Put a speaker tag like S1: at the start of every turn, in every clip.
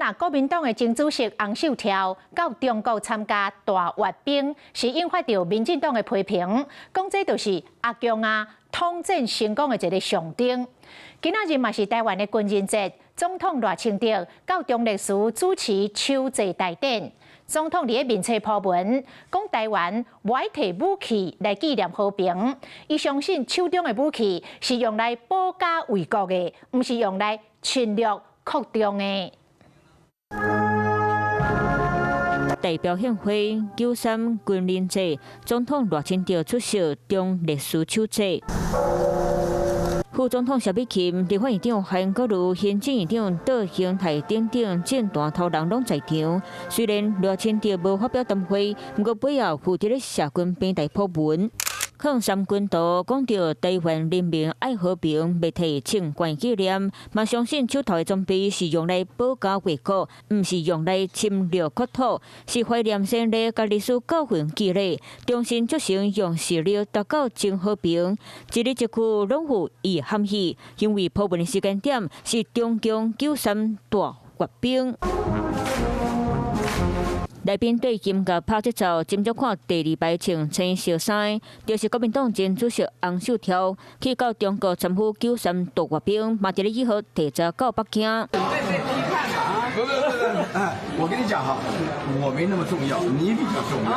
S1: 啦，國民黨的前主席洪秀柱到中國參加大閱兵，是引發著民進黨的批評，講這就是阿共啊統戰成功的一个象徵。今仔日嘛是台灣的軍人節，總統賴清德到忠烈祠主持手祭大典。總統佇咧面冊鋪文，講台灣無愛提武器來紀念和平，伊相信手中的武器是用來保家衛國的，毋是用來侵略擴張的。
S2: 代表獻花93軍人節，總統賴清德出席忠烈祠手祭。副總統蕭美琴、立法院長韓國瑜、行政院長卓榮泰等等政壇頭人攏在場。雖然賴清德無發表談話，毋過背後負責咧社群平台鋪文，放三軍圖，講著台灣人民愛和平，袂提槍管紀念，嘛相信手頭的裝備是用來保家衛國，毋是用來侵略擴土，是懷念先烈佮歷史教訓記錄，重新促成用實力達到真和平。一字一句攏有意含義，因為鋪文的時間點是中共93大閱兵。來賓對音樂拍節奏，斟酌看第二排穿青色衫，就是國民黨前主席洪秀柱去到中國參與93大閱兵，嘛佇咧以後提早到北京。
S3: 我跟你講哈，我沒那麼重要，你比較重要。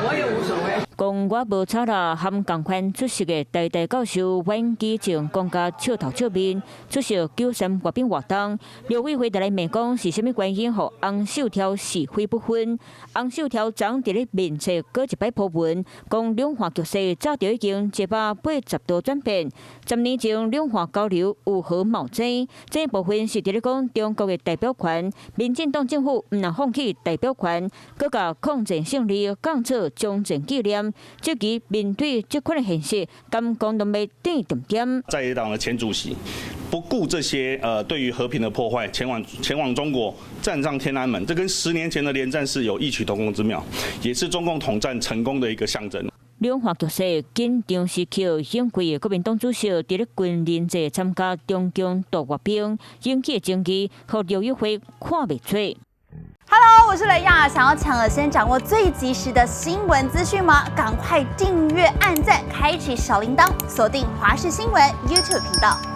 S4: 我也無所謂。
S2: 講我無差啦，含仝款出席的台大教授阮啟正講甲笑頭笑面，出席93閱兵活動。陸委會就來問講是啥物原因，予洪秀柱是非不分。洪秀柱昨佇咧面冊閣一擺鋪文，講兩岸局勢早就已經180度轉變。10年前兩岸交流有何冒爭？這部分是佇咧講中國的代表權，民進黨政府毋但放棄代表權，閣共抗戰勝利當做終戰紀念。這期面對這款的現實，敢講攏欲轉重點。
S5: 在野黨的前主席不顧這些，對於和平的破壞，前往中國站上天安門，這跟10年前的連戰是有異曲同工之妙，也是中共統戰成功的一個象徵。
S2: 兩岸局勢緊張時刻，顯貴國民黨主席佇咧軍人節參加中共大閱兵，引起爭議，予陸委會看袂出。
S6: Hello，我是雷亞，想要搶先掌握最及時的新聞資訊嗎？趕快訂閱、按讚、開啟小鈴鐺，鎖定華視新聞 YouTube 頻道。